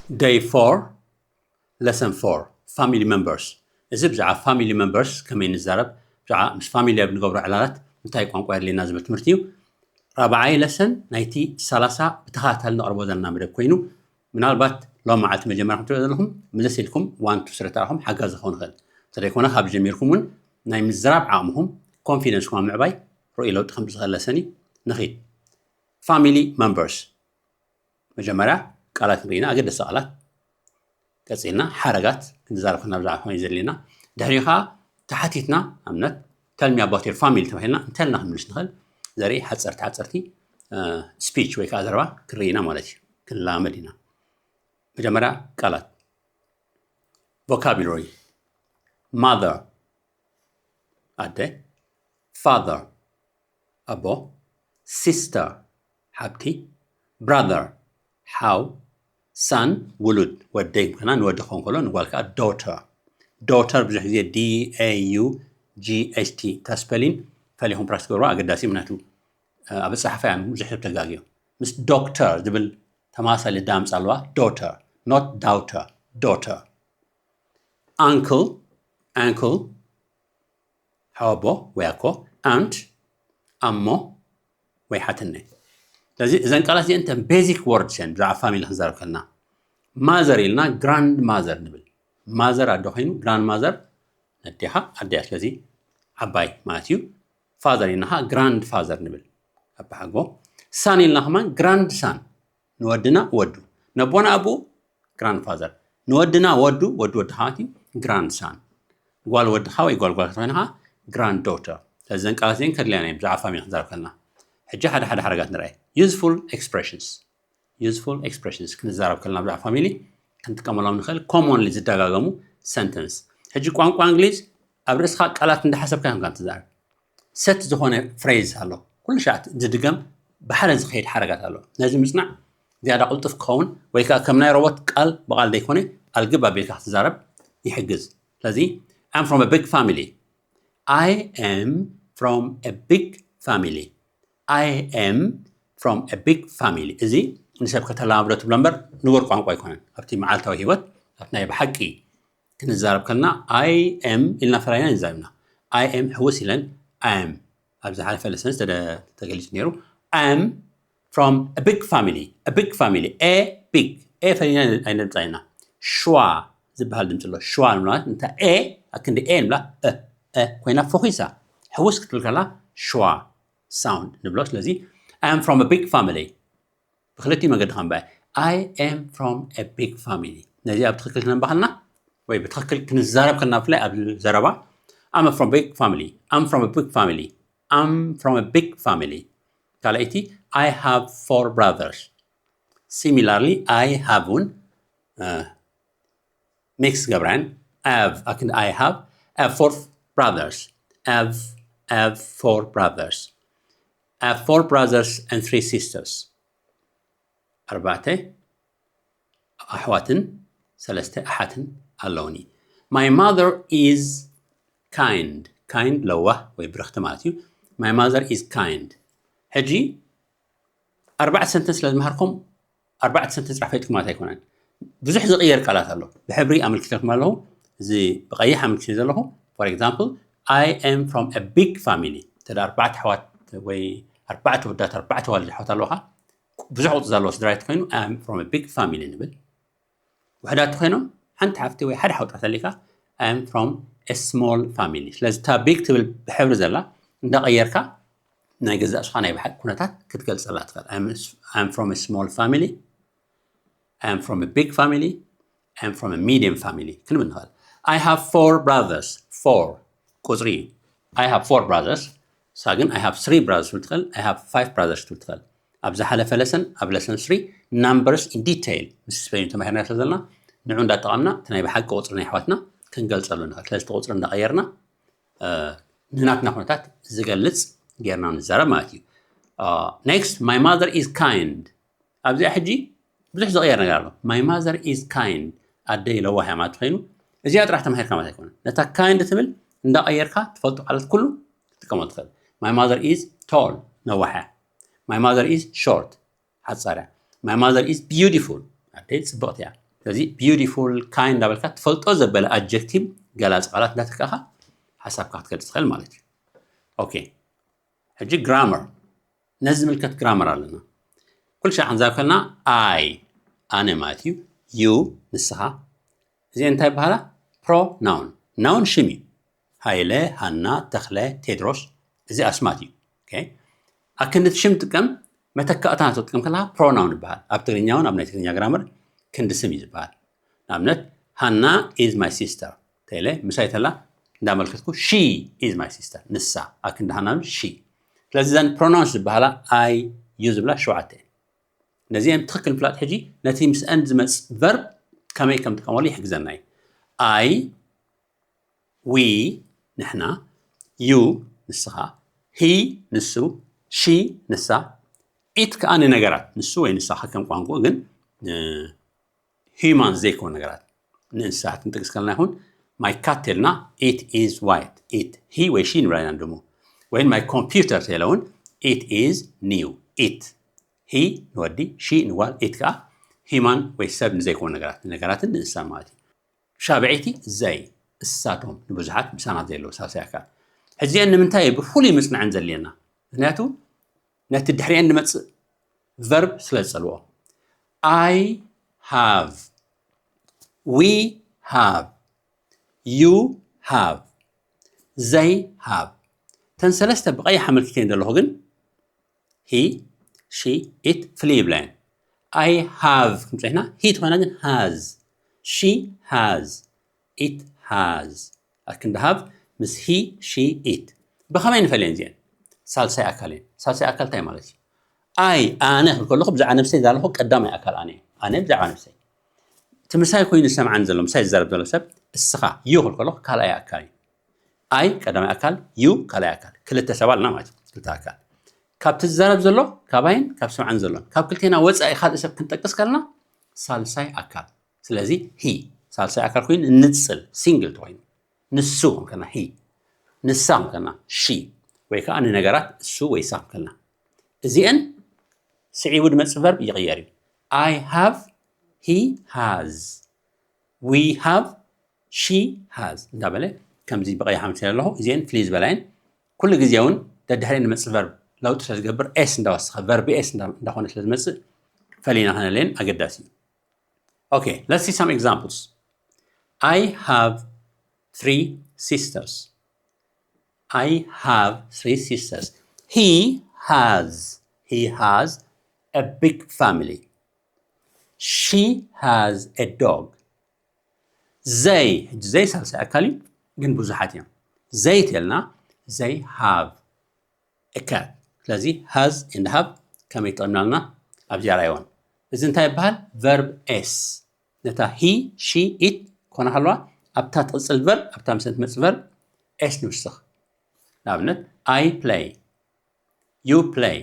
Day four, lesson four, family members። እዚ ብዛዕባ family members ከመይ ንዛረብ፣ ብዛዕባ ምስ ፋሚሊ ኣብ ንገብሮ ዕላላት እንታይ ቋንቋ የድልየና ዝብል ትምህርቲ እዩ። ራብዓይ ለሰን ናይቲ ሰላሳ ብተኸታታሊ ንቕርቦ ዘለና መደብ ኮይኑ፣ ምናልባት ሎም መዓልቲ መጀመርያ ክትሪኦ ዘለኹም፣ መለስ ኢልኩም ዋን ቱ ስለ ተረኣኹም ሓጋዚ ክኸውን ይኽእል። እንተደይኮነ ካብ ጀሚርኩም እውን ናይ ምዝራብ ዓቕምኹም፣ ኮንፊደንስኩም ኣብ ምዕባይ ርእዩ ለውጢ ከም ዝኽእል ለሰን እዩ። ንኺድ። ፋሚሊ መንበርስ። መጀመርያ ቃላት ንርኢና፣ ኣገደስቲ ቃላት። ቀፂልና ሓረጋት ክንዛረብ ከለና ብዛዕባ ፋሚሊ ዘድልየና። ድሕሪኡ ከዓ ተሓቲትና፣ ኣብነት tell me about your family ተባሂልና እንተልና ክንምልስ ንኽእል። ዘርኢ ሓፀርቲ ሓፀርቲ ስፒች ወይ ከዓ ዘረባ ክንርኢ ኢና ማለት እዩ። ክንለማመድ ኢና። መጀመርያ ቃላት። ቮካቡላሪ። ማዘር፣ ኣደ። ፋዘር፣ ኣቦ። ሲስተር፣ ሓብቲ። ብራዘር፣ ሓው። ሳን፣ ውሉድ። ወደይ ከና ንወዲ ክኸውን ከሎ፣ ንጓል ከዓ ዶተር። ዶተር ብዙሕ ግዜ D A U G H T፣ እታ ስፐሊን ፈሊኹም ፕራክቲስ ትገብሩ ኣገዳሲ እዩ። ምክንያቱ ኣብ ኣፀሓሕፋ እያ ብዙሕ ሰብ ተጋግዮ። ምስ ዶክተር ዝብል ተመሳሳሊ ዳ ምፃ ኣለዋ። ዶተር፣ not ዳውተር፣ ዶተር። ኣንክል፣ ኣንክል፣ ሓወቦ ወይ ኣኮ። ኣንት፣ ኣሞ ወይ ሓትነ። ስለዚ እዘን ቃላት እዚአን እተን ቤዚክ ወርድስ እየን ብዛዕባ ፋሚሊ ክንዛረብ ከለና። ማዘር ኢልና ግራንድ ማዘር ንብል። ማዘር ኣዶ ኮይኑ ግራንድ ማዘር ነዴኻ ኣደያ፣ ስለዚ ዓባይ ማለት እዩ። ፋዘር ኢልና ከዓ ግራንድ ፋዘር ንብል፣ ኣባሓጎ። ሳን ኢልና ከማን ግራንድ ሳን፣ ንወድና ወዱ። ነቦና ኣቦኡ ግራንድ ፋዘር፣ ንወድና ወዱ፣ ወዲ ወድኻ ማለት እዩ ግራንድ ሳን። ጓል ወድኻ ወይ ጓል ጓልካ ተኾይና ከዓ ግራንድ ዶተር። ስለዚ እዘን ቃላት እዚአን ከድልያና እየን ብዛዕባ ፋሚሊ ክንዛረብ ከለና። ሕጂ ሓደ ሓደ ሓረጋት ንርኣይ። ዩዝፉል ኤክስፕሬሽንስ። ዩዝፉል ኤክስፕሬሽንስ ክንዛረብ ከለና ብዛዕባ ፋሚሊ ክንጥቀመሎም ንኽእል ኮሞንሊ ዝደጋገሙ ሰንተንስ። ሕጂ ቋንቋ እንግሊዝ ኣብ ርእስኻ ቃላት እንዳሓሰብካ ኢኻ ትዛረብ። ሰት ዝኾነ ፍሬዝ ኣሎ፣ ኩሉ ሻዕ ዝድገም ብሓደ ዝኸይድ ሓረጋት ኣሎ። ነዚ ምጽናዕ ዝያዳ ቅልጡፍ ክኸውን ወይ ከዓ ከም ናይ ሮቦት ቃል ብቓል ዘይኮነ ኣልግብ ኣቢልካ ክትዛረብ ይሕግዝ። ስለዚ I'm from a big family። I am from a big family። I am from a big family። እዚ ንሰብ ከተለማምዶ ትብሎ እምበር ንቡር ቋንቋ ኣይኮነን። ኣብቲ መዓልታዊ ህይወት፣ ኣብቲ ናይ ብሓቂ ክንዛረብ ከለና I am ኢልና ፈላይና ንዛረብና። I am ሕውስ ኢለን I am ኣብ ዝሓለፈ ለሰንስ ተደ-፣ ተገሊጹ ነይሩ። I am from a big family። A big family። A big። A ፈሊና ኣይነምጻ ኢና። ሸዋ ዝበሃል ድምፂ ኣሎ። ሸዋ ንብላ፣ እንተ A፣ ኣክንዲ A ንብላ፣ እ፣ እ ኮይና ፈኺሳ። ሕውስ ክትብል ከላ ሸዋ ሳውንድ ንብሎ። ስለዚ I am from a big family። ብክልቲኡ መገዲ ከንበ I am from a big family። ነዚ ኣብ ትኽክል ክነንባ ከልና ወይ ብትኽክል ክንዛረብ ከልና፣ ብፍላይ ኣብ ዘረባ I'm from big family። I'm from a big family። I'm from a big family። ካልኣይቲ I have four brothers። Similarly I have እውን፣ እ፣ ሚክስ ገብረን። I have፣ ኣክንዲ I have፣ I have four brothers። I have፣ I have four brothers። I have four brothers and three sisters። ኣርባዕተ ኣሕዋትን ሰለስተ ኣሓትን ኣለውኒ። My mother is kind። ካይንድ ለዋህ ወይ ብርኽቲ ማለት እዩ። My mother is kind። ሕጂ ኣርባዕተ ሰንተንስ ስለ ዝመሃርኩም ኣርባዕተ ሰንተንስ ጥራሕ ፈሊጥኩም ማለት ኣይኮነን። ብዙሕ ዝቕየር ቃላት ኣሎ። ብሕብሪ ኣመልኪተልኩም ኣለኹ። እዚ ብቐይሕ ኣመልኪተ ዘለኹ። For example, I am from a big family። እንተ ደኣ ኣርባዕተ ኣሕዋት ወይ ኣርባዕተ ኣወዳት ኣርባዕተ ኣዋልድ ኣሕዋት ኣለውኻ፣ ብዙሕ ቁጽሪ ዘለዎ ስድራ እንተኾይኑ I am from a big family ንብል። ውሕዳት እንተኾይኖም ሓንቲ ሓፍቲ ወይ ሓደ ሓው ጥራሕ ተሊካ I am from a small family። ስለዚ እታ ቢግ ትብል ብሕብሪ ዘላ እንዳቐየርካ ናይ ገዛእ ርእስኻ ናይ ብሓቂ ኩነታት ክትገልጸላ ትኽእል። I am from a small family። I am from a big family። I am from a medium family ክንብል ንኽእል። I have four brothers። ፎር ቁጽሪ እዩ። I have four brothers። ንሳ ግን I have three brothers ትብል ትኽእል። I have five brothers ትብል ትኽእል። ኣብ ዝሓለፈ ለሰን፣ ኣብ ለሰን ስሪ፣ numbers in detail ምስ ስፔሊንግ ተማሂርና ስለ ዘለና፣ ንዑ እንዳጠቐምና እቲ ናይ ብሓቂ ቁጽሪ ናይ ኣሕዋትና ክንገልጸሉ ንኽእል። ስለዚ እቲ ቁጽሪ እንዳቐየርና፣ እ፣ ንናትና ኩነታት ዝገልጽ ጌርና ንዛረብ ማለት እዩ። እ፣ next, my mother is kind። ኣብዚኣ ሕጂ ብዙሕ ዝቕየር ነገር ኣሎ። My mother is kind። ኣደይ ለዋህ እያ ማለት ኮይኑ፣ እዚኣ ጥራሕ ተማሂርካ ማለት ኣይኮነን። ነታ ካይንድ ትብል እንዳቐየርካ ትፈልጦ ቃላት ኩሉ ክትጥቀሞ ትኽእል። My mother is tall፣ ነዋሕ እያ። My mother is short፣ ሓጻር እያ። My mother is beautiful፣ ኣደይ ጽብቕቲ እያ። ስለዚ beautiful፣ kind እንዳበልካ ትፈልጦ ዘበለ adjective ገላፂ ቃላት እንዳተካእካ ሓሳብካ ክትገልፅ ትኽእል ማለት እዩ። ኦኬ፣ ሕጂ grammar ነዚ ዝምልከት grammar ኣለና። ኩሉ ሻዕ ክንዛብ ከለና I ኣነ ማለት እዩ፣ you ንስኻ። እዚ እንታይ ይበሃላ? Pronoun። Noun ሽም እዩ። ሃይለ፣ ሃና፣ ተኽለ፣ ቴድሮስ፣ እዚ ኣስማት እዩ። ኣክንዲ ሽም ጥቀም፣ መተካእታ ክትጥቀም ከለካ pronoun ይበሃል። ኣብ ትግርኛ እውን ኣብ ናይ ትግርኛ grammar ክንዲ ስም እዩ ዝበሃል። ንኣብነት ሃና is my sister ተለ ምሳይ ተላ እንዳመልከትኩ she is my sister፣ ንሳ። ኣክንዲ ሃና she። ስለዚ ዘን pronouns ዝበሃላ I፣ you ዝብላ ሸውዓተ እየን። ነዚአን ብትኽክል ምፍላጥ ሕጂ ነቲ ምስአን ዝመፅ verb ከመይ ከም ጥቀመሉ ይሕግዘና እዩ። I፣ we ንሕና፣ you ንስኻ፣ he ንሱ፣ she ንሳ፣ it ከዓ ንነገራት፣ ንሱ ወይ ንሳ ከከም ቋንቋኡ፣ ግን humans ዘይኮኑ ነገራት፣ ንእንስሳት ክንጥቅስ ከለና ይኹን my cat ተልና it is white፣ it፣ he ወይ she ንብላ ኢና ንድሙ። ወይ my computer ተለ እውን it is new፣ it፣ he ንወዲ፣ she ንጓል፣ it ከዓ human ወይ ሰብ ንዘይኮኑ ነገራት፣ ንነገራትን ንእንስሳን ማለት እዩ። ሻብዐይቲ they፣ እሳቶም ንብዙሓት ምሳና ዘለዉ ሳልሳይ ኣካል። ሕዚአን ንምንታይ ብፍሉይ ምፅናዕን ዘድልየና? ምክንያቱ ነቲ ድሕሪአን ንመፅእ verb ስለ ዝፀልዎ። I have፣ we have፣ you have፣ they have። ተን ሰለስተ ብቐይሕ ኣመልኪተን ዘለኹ ግን he፣ she፣ it ፍልይ ይብላ እየን። I have ክንፅሕና he ትኾይና ግን has፣ she has፣ it has። ኣክንዲ have ምስ he፣ she፣ it ብኸመይ ንፈልየን እዚአን? ሳልሳይ ኣካል እየን። ሳልሳይ ኣካል እንታይ ማለት እዩ? I ኣነ ክብል ከለኹ ብዛዕባ ነብሰይ ዛለኹ ቀዳማይ ኣካል ኣነ እዩ። ኣነ ብዛዕባ ነብሰይ። እቲ ምሳይ ኮይኑ ዝሰምዓኒ ዘሎ፣ ምሳይ ዝዛረብ ዘሎ ሰብ እስኻ፣ you ክብል ከለኹ ካልኣይ ኣካል እዩ። I ቀዳማይ ኣካል፣ you ካልኣይ ኣካል፣ ክልተ ሰብ ኣለና ማለት እዩ። ክልተ ኣካል ካብቲ ዝዛረብ ዘሎ፣ ካባይን ካብ ዝሰምዓኒ ዘሎን፣ ካብ ክልቴና ወፃኢ ካልእ ሰብ ክንጠቅስ ከለና ሳልሳይ ኣካል። ስለዚ he ሳልሳይ ኣካል ኮይኑ ንፅል፣ ሲንግል ተኮይኑ፣ ንሱ ከም ከና he፣ ንሳ ከም ከና she፣ ወይ ከዓ ንነገራት እሱ ወይ እሳ ከም ከና። እዚአን ስዒቡ ድመፅእ verb ይቕየር እዩ። I have፣ he has፣ we have፣ she has እንዳበለ ከምዚ ብቐይሕ ኣምሲለ ኣለኹ። እዚአን ፍልይ ዝበላ እየን። ኩሉ ግዜ እውን ደድሕሪአን ንመፅእ verb ለውጢ ስለ ዝገብር s እንዳወሰኸ፣ verb s እንዳ-፣ እንዳኾነ ስለ ዝመፅእ ፈሊና ከነለየን ኣገዳሲ እዩ። Okay, let's see some examples. I have three sisters. I have three sisters. He has, he has a big family. She has a dog. They፣ ሕጂ they ሳልሳይ ኣካል እዩ፣ ግን ብዙሓት እዮም። They ተልና they have a cat። ስለዚ has and have ከመይ ተጠቒምናልና ኣብዚ ኣርኣይዎን። እዚ እንታይ ይበሃል? Verb s። ነታ he፣ she፣ it ኮና ከለዋ ኣብታ ትቕፅል verb፣ ኣብታ ምስ ትመፅእ verb s ንውስኽ። ንኣብነት I play፣ you play፣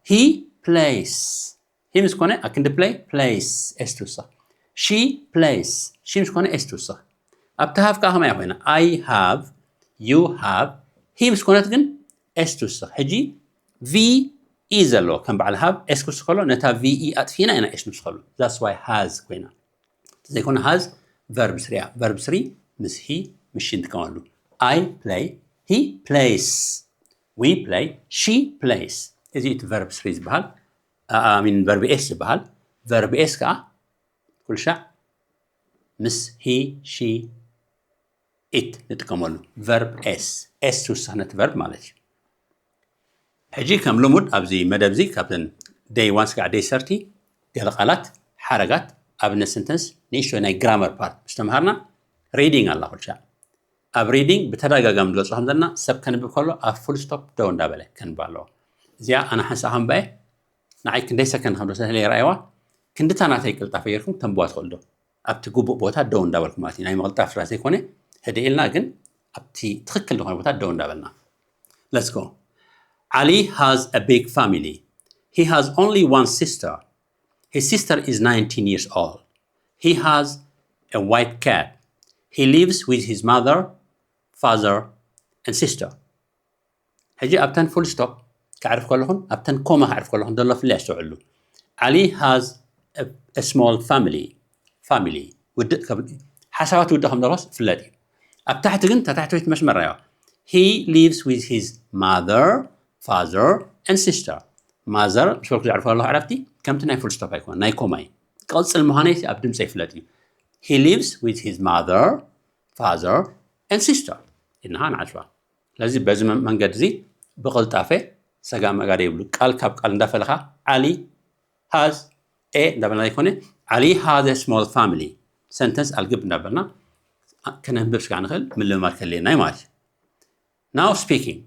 he plays። He ምስ ኮነ ኣክንዲ play፣ plays፣ s ትውስኽ። She plays፣ she ምስ ኮነ s ትውስኽ። ኣብቲ have ከዓ ከማይ ኮይና I have፣ you have፣ he ምስ ኮነት ግን s ትውስኽ። ሕጂ V E ዘለዎ ከም በዓል have s ክውስኽ ከሎ ነታ V E ኣጥፊና ኢና s ንውስኸሉ። That's why has ኮይና። ዘይኮነ has verb three እያ። Verb three ምስ he ምስ she ንጥቀመሉ። I play፣ he plays፣ we play፣ she plays። እዚ እቲ verb three ዝበሃል፣ I mean verb s ዝበሃል። Verb s ከዓ ኩሉ ሻዕ ምስ he፣ she፣ it ንጥቀመሉ። Verb s፣ s ትውስኽ ነቲ verb ማለት እዩ። ሕጂ ከም ልሙድ ኣብዚ መደብ እዚ ካብተን day one ስጋዕ day thirty ገለ ቃላት፣ ሓረጋት፣ ኣብነት sentence፣ ንእሽቶ ናይ grammar part ምስ ተምሃርና፣ reading ኣላ ኩሉ ሻዕ። ኣብ reading ብተደጋጋሚ ንገልጾ ከም ዘለና ሰብ ከንብብ ከሎ ኣብ full stop ደው እንዳበለ ከንብብ ኣለዎ። እዚኣ ኣነ ሓንሳእ ከንብባ እየ። ንዓይ ክንደይ ሰከንድ ከም ዝወሰደ ይረኣይዋ። ክንድታ ናተይ ቅልጣፈ ጌርኩም ተንብዋ ትኽእሉ ዶ? ኣብቲ ግቡእ ቦታ ደው እንዳበልኩም ማለት እዩ። ናይ ምቕልጣፍ ስራሕ ዘይኮነ፣ ህድእ ኢልና ግን ኣብቲ ትኽክል ዝኾነ ቦታ ደው እንዳበልና። Let's go. Ali has a big family. He has only one sister. His sister is nineteen years old. He has a white cat. He lives with his mother, father, and sister. ሕጂ ኣብተን full stop ከዕርፍ ከለኹን ኣብተን ኮማ ከዕርፍ ከለኹን ዘሎ ፍልይ ኣስተውዕሉ። Ali has a, a small family. family. ውድእ ሓሳባት ውድእ ከም ዘለዎስ ፍለጥ እዩ። ኣብ ታሕቲ ግን ተታሕተወይቲ መስመር ራዮ። He lives with his mother, father and sister. Mother ምስ በልኩ ዘዕርፎ ኣለኹ ዕረፍቲ ከምቲ ናይ ፉል ስቶፕ ኣይኮነ ናይ ኮማይ ቅፅል ምዃነይ ኣብ ድምፂ ይፍለጥ እዩ። He lives with his mother, father and sister ኢልና ንዓፅዋ። ስለዚ በዚ መንገዲ እዚ ብቕልጣፈ ሰጋ መጋደ ይብሉ ቃል ካብ ቃል እንዳፈለኻ ዓሊ has a እንዳበልና ዘይኮነ ዓሊ has a small family sentence ኣልግብ እንዳበልና ከነንብብ ስጋ ንኽእል ምልምማድ ከልየና እዩ ማለት እዩ። Now speaking፣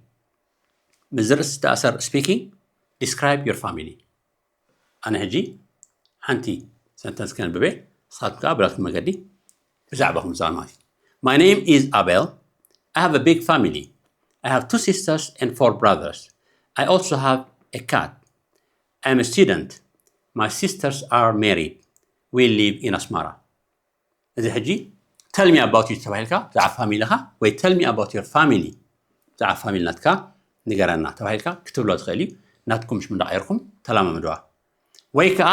ምስ ርእሲ ዝተኣሰር speaking describe your family። ኣነ ሕጂ ሓንቲ ሰንተንስ ከንብበ ንስኻትኩም ከዓ ብላትኩም መገዲ ብዛዕባኹም ዝዛኑ ማለት እዩ። My name is Abel. I have a big family. I have two sisters and four brothers. I also have a cat. I'm a student. My sisters are married. We live in Asmara. እዚ ሕጂ tell me about you ተባሂልካ ብዛዕባ ፋሚሊኻ ወይ tell me about your family ብዛዕባ ፋሚሊ ናትካ ንገረና ተባሂልካ ክትብሎ ትኽእል እዩ። ናትኩም ሽም እንዳቐየርኩም ተላማምድዋ። ወይ ከዓ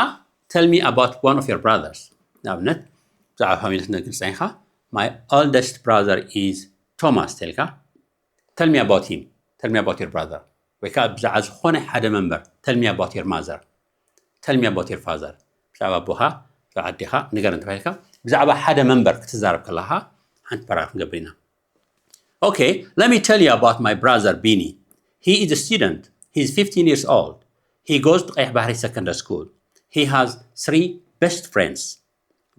tell me about one of your brothers። ንኣብነት ብዛዕባ ፋሚሊ ክትነግር ፀኒኻ my oldest brother is Thomas ተልካ tell me about him, tell me about your brother። ወይ ከዓ ብዛዕባ ዝኾነ ሓደ መንበር tell me about your mother, tell me about your father። ብዛዕባ ኣቦኻ ብዛዕባ ኣዴኻ ንገረን ተባሂልካ ብዛዕባ ሓደ መንበር ክትዛረብ ከለኻ ሓንቲ ፓራግራፍ ክንገብር ኢና። Okay, let me tell you about my brother Bini. He is a student. He is fifteen years old. He goes to ቀይሕ ባሕሪ secondary school. He has three best friends.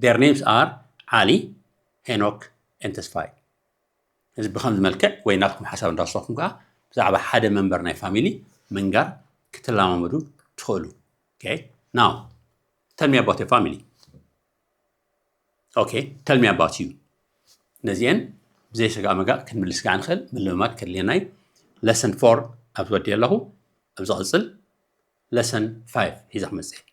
Their names are Ali, Henok and ተስፋይ። እዚ ብኸምዚ መልክዕ ወይ ናትኩም ሓሳብ እንዳወሰኹም ከዓ ብዛዕባ ሓደ መንበር ናይ ፋሚሊ ምንጋር ክትለማመዱ ትኽእሉ። Okay, now tell me about your family. Okay, tell me about you. ነዚአን ብዘይ ስጋእ መጋእ ክንምልስ ከዓ ንኽእል ምልምማድ ከድልየና እዩ። Lesson four ኣብ ዝወዲ ኣለኹ። ኣብ ዝቕፅል lesson five ሒዘ ክመፅእ።